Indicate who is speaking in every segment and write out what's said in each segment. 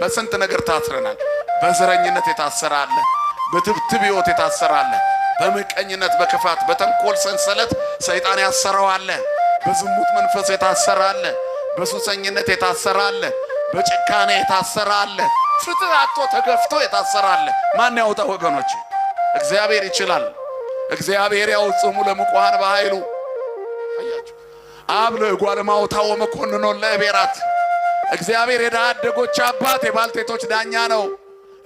Speaker 1: በስንት ነገር ታስረናል። በዘረኝነት የታሰረ አለ። በትብትብ ሕይወት የታሰረ አለ። በምቀኝነት፣ በክፋት፣ በተንኮል ሰንሰለት ሰይጣን ያሰረው አለ። በዝሙት መንፈስ የታሰረ አለ። በሱሰኝነት የታሰረ አለ። በጭካኔ የታሰረ አለ። ፍትህ አጥቶ ተገፍቶ የታሰረ አለ። ማን ያውጣ ወገኖች? እግዚአብሔር ይችላል። እግዚአብሔር ያውጽሙ ለሙቋን በኃይሉ። አያችሁ፣ አብ ለእጓለ እማውታ ወመኮንኖ ለብሔራት። እግዚአብሔር የድሃ አደጎች አባት፣ የባልቴቶች ዳኛ ነው።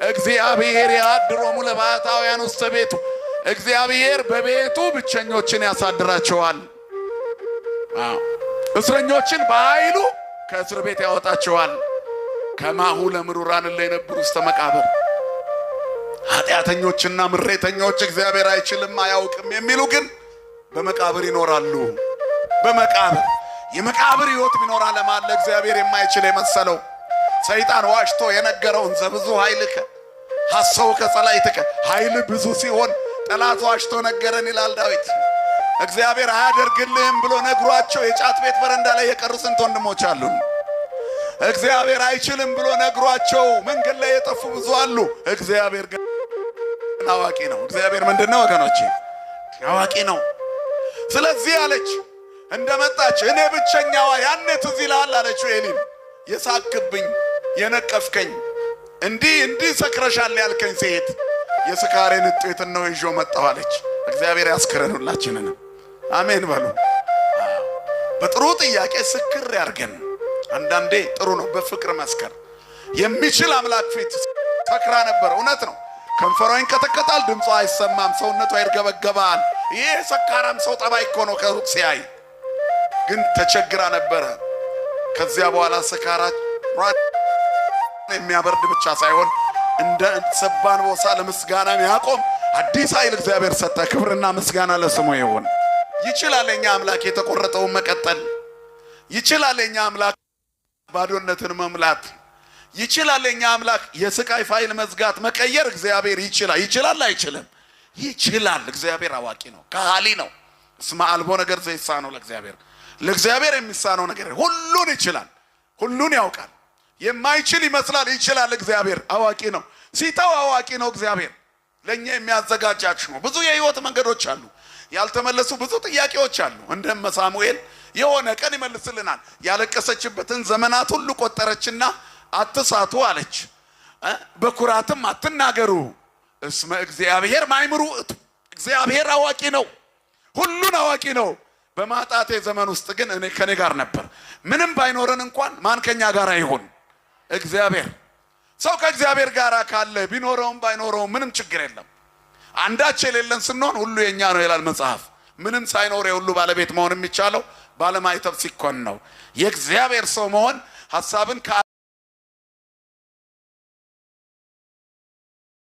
Speaker 1: እግዚአብሔር ያድሮሙ ለባሕታውያን ውስተ ቤቱ። እግዚአብሔር በቤቱ ብቸኞችን ያሳድራቸዋል። አዎ፣ እስረኞችን በኃይሉ ከእስር ቤት ያወጣቸዋል። ከማሁ ለምሩራን እለ የነበሩ ውስተ መቃብር። ኃጢአተኞችና ምሬተኞች፣ እግዚአብሔር አይችልም አያውቅም የሚሉ ግን በመቃብር ይኖራሉ። በመቃብር፣ የመቃብር ሕይወት የሚኖር ዓለም አለ። እግዚአብሔር የማይችል የመሰለው፣ ሰይጣን ዋሽቶ የነገረውን፣ ዘብዙ ኃይልከ ሐሰውከ ጸላእትከ፣ ኃይል ብዙ ሲሆን ጠላት ዋሽቶ ነገረን ይላል ዳዊት። እግዚአብሔር አያደርግልህም ብሎ ነግሯቸው የጫት ቤት በረንዳ ላይ የቀሩ ስንት ወንድሞች አሉን። እግዚአብሔር አይችልም ብሎ ነግሯቸው መንገድ ላይ የጠፉ ብዙ አሉ። እግዚአብሔር ግን አዋቂ ነው። እግዚአብሔር ምንድን ነው ወገኖቼ? አዋቂ ነው። ስለዚህ አለች እንደመጣች፣ እኔ ብቸኛዋ ያኔ ትዝ ይልሃል አለችው ኤሊን፣ የሳቅክብኝ፣ የነቀፍከኝ፣ እንዲህ እንዲህ ሰክረሻል ያልከኝ ሴት የስካሬን ውጤት ነው ይዤ መጣሁ አለች። እግዚአብሔር ያስክረን ሁላችንንም። አሜን በሉ። በጥሩ ጥያቄ ስክር ያርገን። አንዳንዴ ጥሩ ነው በፍቅር መስከር። የሚችል አምላክ ፊት ሰክራ ነበር። እውነት ነው። ከንፈሯ ይንቀጠቀጣል፣ ድምጿ አይሰማም፣ ሰውነቷ ይርገበገባል። ይህ የሰካራም ሰው ጠባይ እኮ ነው ከሩቅ ሲያይ። ግን ተቸግራ ነበረ። ከዚያ በኋላ ስካሯን የሚያበርድ ብቻ ሳይሆን እንደ ሰባ አንበሳ ለምስጋና የሚያቆም አዲስ ኃይል እግዚአብሔር ሰጠ። ክብርና ምስጋና ለስሙ ይሁን። ይችላል የኛ አምላክ የተቆረጠውን መቀጠል። ይችላል የኛ አምላክ ባዶነትን መሙላት። ይችላል የኛ አምላክ የስቃይ ፋይል መዝጋት፣ መቀየር። እግዚአብሔር ይችላል። ይችላል አይችልም? ይችላል። እግዚአብሔር አዋቂ ነው፣ ከሃሊ ነው። እስመ አልቦ ነገር ዘይሳነው ለእግዚአብሔር። ለእግዚአብሔር የሚሳነው ነገር፣ ሁሉን ይችላል፣ ሁሉን ያውቃል። የማይችል ይመስላል፣ ይችላል። እግዚአብሔር አዋቂ ነው። ሲተው አዋቂ ነው እግዚአብሔር። ለእኛ የሚያዘጋጃችሁ ነው። ብዙ የህይወት መንገዶች አሉ። ያልተመለሱ ብዙ ጥያቄዎች አሉ። እንደመ ሳሙኤል የሆነ ቀን ይመልስልናል። ያለቀሰችበትን ዘመናት ሁሉ ቆጠረችና አትሳቱ አለች፣ በኩራትም አትናገሩ። እስመ እግዚአብሔር ማእምሩ፣ እግዚአብሔር አዋቂ ነው፣ ሁሉን አዋቂ ነው። በማጣቴ ዘመን ውስጥ ግን እኔ ከኔ ጋር ነበር። ምንም ባይኖረን እንኳን ማን ከኛ ጋር ይሁን? እግዚአብሔር። ሰው ከእግዚአብሔር ጋር ካለ ቢኖረውም ባይኖረውም ምንም ችግር የለም። አንዳች የሌለን ስንሆን ሁሉ የኛ ነው ይላል መጽሐፍ። ምንም ሳይኖር የሁሉ ባለቤት መሆን የሚቻለው ባለማዕተብ ሲኮን ነው። የእግዚአብሔር ሰው መሆን ሀሳብን